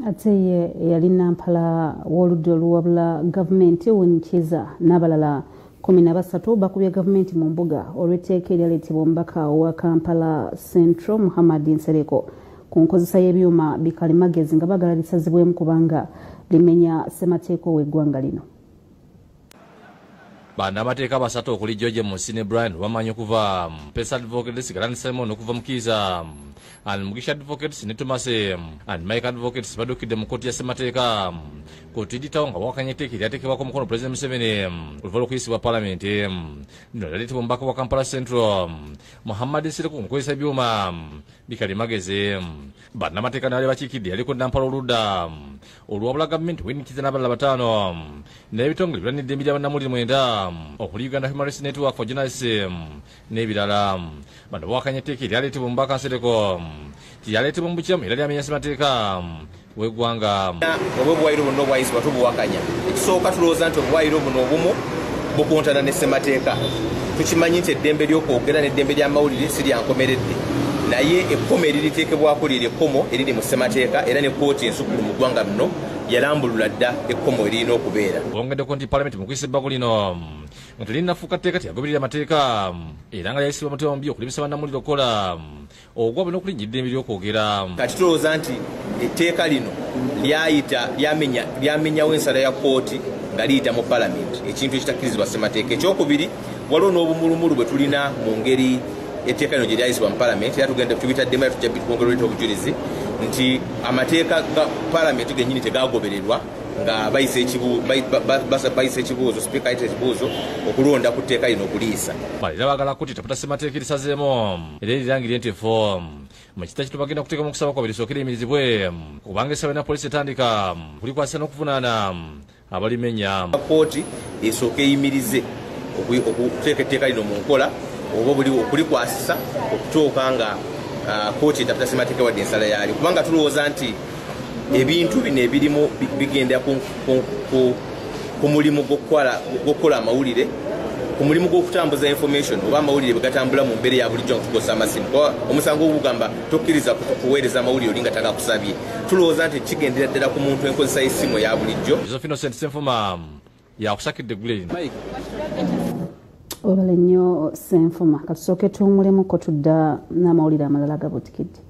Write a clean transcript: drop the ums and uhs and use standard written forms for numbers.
Ate ye eyali nampala w'oludda oluwabula gavumenti Winnie Kiiza n'abalala 13 bakubye gavumenti mu mbuga olw'etteeka eryaleetebwa omubaka wa Kampala Central Muhammad Nsereko ku nkozesa y'ebyuma bikalimagezi nga baagala lisazibwemu kubanga limenya ssemateeka ow'eggwanga lino. Bannamateeka basatu okuli George Musine Brian bamanyi okuva Pesa Advocates, Galani Simon okuva mu Kiiza and Mugisha Advocates ne Tomase and Mike Advocates baddukidde mu kkooti ya ssemateeka ku Tiditawo nga bawakanya etteeka eryateekebwako omukono Pulezidenti Museveni oluva lw'okuyisibwa Palamenti. Lino lyaleetebwa omubaka wa Kampala Central Muhammad Nsereko mu kukozesa ebyuma bikalimagezi. Bannamateeka n'abali bakiikidde yaliko Nampala oludda oluwabula gavumenti Winnie Kiiza n'abalala bataano n'ebitongole ebirwanirira eddembe lya bannamawulire 9 okuli Uganda Human Rights Network for Journalists n'ebirala. Bano bawakanya etteeka eryaleetebwa omubaka Nsereko tiryaleetebwa mu bukyamu era lyamenya ssemateeka w'eggwanga. Oba obuwaayiro bwonna obwayisibwa tubuwakanya. Ekisooka tulowooza nti obuwaayiro buno obumu bukontana ne ssemateeka. Tukimanyi nti eddembe ly'okwogera n'eddembe ly'amawulire si lya nkomeredde, naye ekkomo eririteekebwako liri ekkomo eriri mu ssemateeka, era ne kkooti ensukkulu mu ggwanga muno yalambulula dda ekkomo eririna okubeera. Bongeddeko nti Palamenti mu kuyisa ebbago lino nga terinnafuuka tteeka teyagoberera amateeka era nga lyayisibwa mutima mubi okulemesa bannamawulire okukola ogwabwe n'okulinnya eddembe ly'okwogera. Kati tulowooza nti etteeka lino lyamenyawo ensala ya kkooti nga liyita mu Palamenti, ekintu ekitakkirizibwa ssemateeka. Ekyokubiri, waliwo n'obumulumulu bwe tulina mu ngeri etteeka lino gye lyayisibwa mu Palamenti, era tugenda tubitaddemu era tujja kwongera oleeta obujulizi nti amateeka ga Palamenti gennyini tegagobererwa nga bayisa ekibuuzo, sipiika ayita ekibuuzo okulonda ku tteeka lino okuliisa. Era baagala kkooti etaputa ssemateeka erisazeemu era erirangire nti efo mu kita kino bagenda kuteekamu okusaba kwabwe lisooke liyimirizibwe kubanga essaawa yonna poliisi etandika kulikwasisa n'okuvunaana abalimenya. Kkooti esooke eyimirize okuteeka etteeka lino mu nkola oba buli okulikwasisa okutuuka nga kkooti etaputa ssemateeka wadde ensala yaalyo, kubanga tulowooza nti ebintu bino ebirimu bigenda ku mulimu gw'okukola amawulire, ku mulimu gw'okutambuza information oba amawulire bwe gatambula mu mbeera ya bulijjo nga tukozesa amasimu. Kuba omusango ogugamba tokkiriza kuweereza amawulire oli nga tagakusabye, tulowooza nti kigendera ddala ku muntu enkozesa y'essimu eya bulijjo. Joseph Innocent Ssenfuma yakusakidde eggulu lino. Webale nnyo Ssenfuma, katusooke tuwummulemuko tudda n'amawulire amalala gabuutikidde.